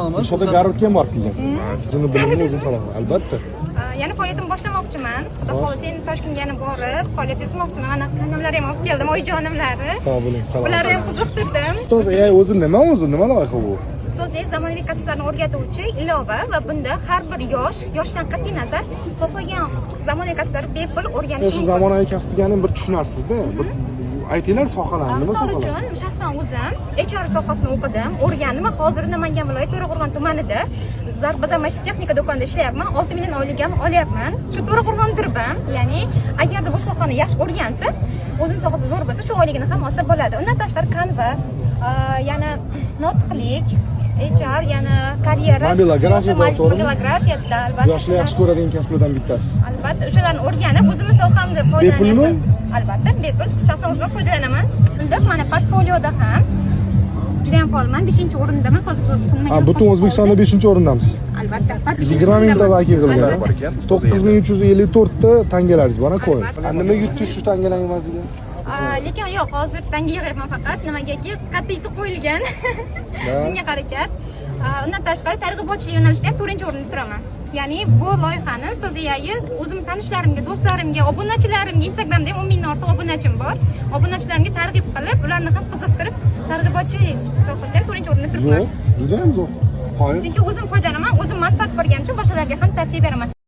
Salomat. Dilshoda Garvardga ham borib kelgan. Sizni bilimni o'zim salomat. Albatta. Yana faoliyatimni boshlamoqchiman. Xudo xohlasa, endi Toshkentga yana borib, faoliyat yuritmoqchiman. Mana qaynonamlarni ham olib keldim, oyijonimlari. Sog' bo'ling, salomat. Ularni ham qiziqtirdim. Ustoz AI o'zi nima o'zi? Nima loyiha bu? Ustoz AI zamonaviy kasblarni o'rgatuvchi ilova va bunda har bir yosh, yoshidan qat'iy nazar xohlagan zamonaviy kasblarni bepul o'rganishi Shu mumkin. Zamonaviy kasb deganim bir tushunarsizda. Bir aytinglar sohalarni, nima Misol sohalar? uchun, shaxsan o'zim HR sohasini o'qidim, o'rgandim va hozir Namangan viloyati To'raqo'rg'on tumanida Zarbazar maishiy texnika do'konida ishlayapman. 6 million oylik ham olyapman. Shu To'raqo'rg'ondirman. Ya'ni agarda bu sohani yaxshi o'rgansa, o'zini sohasi zo'r bo'lsa, shu oyligini ham olsa bo'ladi. Undan tashqari Canva, yana notiqlik, HR, yana karyera. Mobilografiya bor, to'g'rimi? Mobilografiyada albatta. Yoshlar yaxshi ko'radigan kasblardan bittasi. Albatta, o'shalarni o'rganib, o'zimni sohamda foydalanyapman. Bepulmi? Albatta, bepul. Shaxsan o'zim foydalanaman. Unda mana portfolioda ham juda ham faolman. 5-o'rindaman. Hozir nimaga Ha, butun O'zbekistonda 5-o'rindamiz. Albatta. 20 mingta like yig'ilgan. Albatta. 9354 ta tangalaringiz bor, qo'y. Albatta. Nima yutdingiz shu tangalarning evaziga? Lekin yo'q, hozir tanga yig'yapman faqat. Nimagaki katta yutuq qo'yilgan. Shunga harakat. Undan tashqari targ'ibotchilik yo'nalishida ham 4-o'rinda turaman. Ya'ni bu loyihani Ustoz AI o'zim tanishlarimga, do'stlarimga, obunachilarimga, Instagramda ham 10 mingdan ortiq obunachim bor. Obunachilarimga targ'ib qilib, ularni ham qiziqtirib, targ'ibotchi sohasida ham 4-o'rinda turibman. Zo'r, juda ham zo'r. Qoyil. Chunki o'zim foydalanaman, o'zim manfaat ko'rganim uchun boshqalarga ham tavsiya beraman.